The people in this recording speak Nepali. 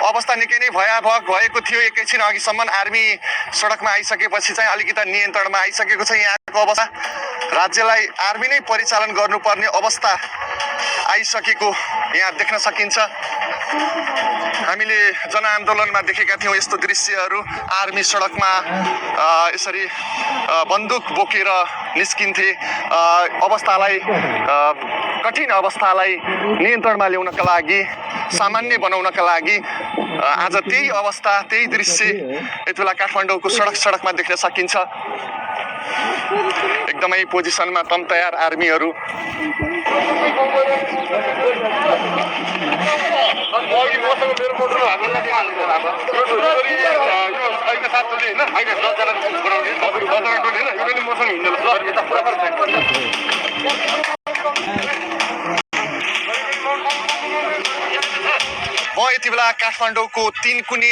अवस्था निकै नै भयावह भएको थियो। एकैछिन अघिसम्म आर्मी सडकमा आइसकेपछि चाहिँ अलिकति नियन्त्रणमा आइसकेको छ यहाँको अवस्था। राज्यलाई आर्मी नै परिचालन गर्नुपर्ने अवस्था आइसकेको यहाँ देख्न सकिन्छ। हामीले जनआन्दोलनमा देखेका थियौँ यस्तो दृश्यहरू। आर्मी सडकमा यसरी बन्दुक बोकेर निस्किन्थे। अवस्थालाई कठिन अवस्थालाई नियन्त्रणमा ल्याउनका लागि, सामान्य बनाउनका लागि आज त्यही अवस्था, त्यही दृश्य यति बेला काठमाडौँको सडकमा देख्न सकिन्छ। एकदमै पोजिसनमा तयार आर्मीहरू। म यति बेला काठमाडौँको 3 कुनी